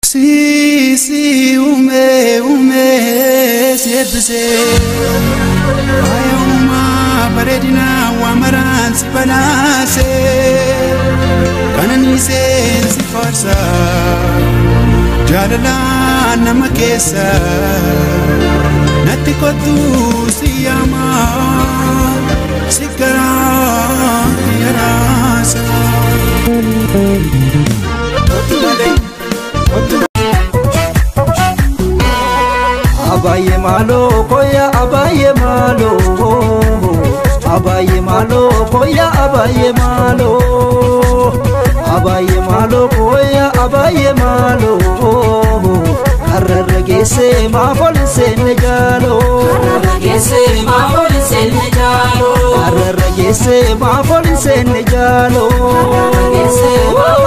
Si si ume ume si eebbisee, faaya uumaa bareedina waa maraan si badhaasee, qananiiseen si faarsa, jaalalaan nama keessa natti kottu si yaama, si garaa yaraasa. Kottu malee kottu. Abaye malo koya, abaye malo, abaye malo koya, abaye malo, abaye malo koya, abaye malo. Kararra geesse maafol seenne jaalo. Kararra geesse maafol seenne jaalo. Kararra geesse maafol seenne jaalo. Kararra geesse maafol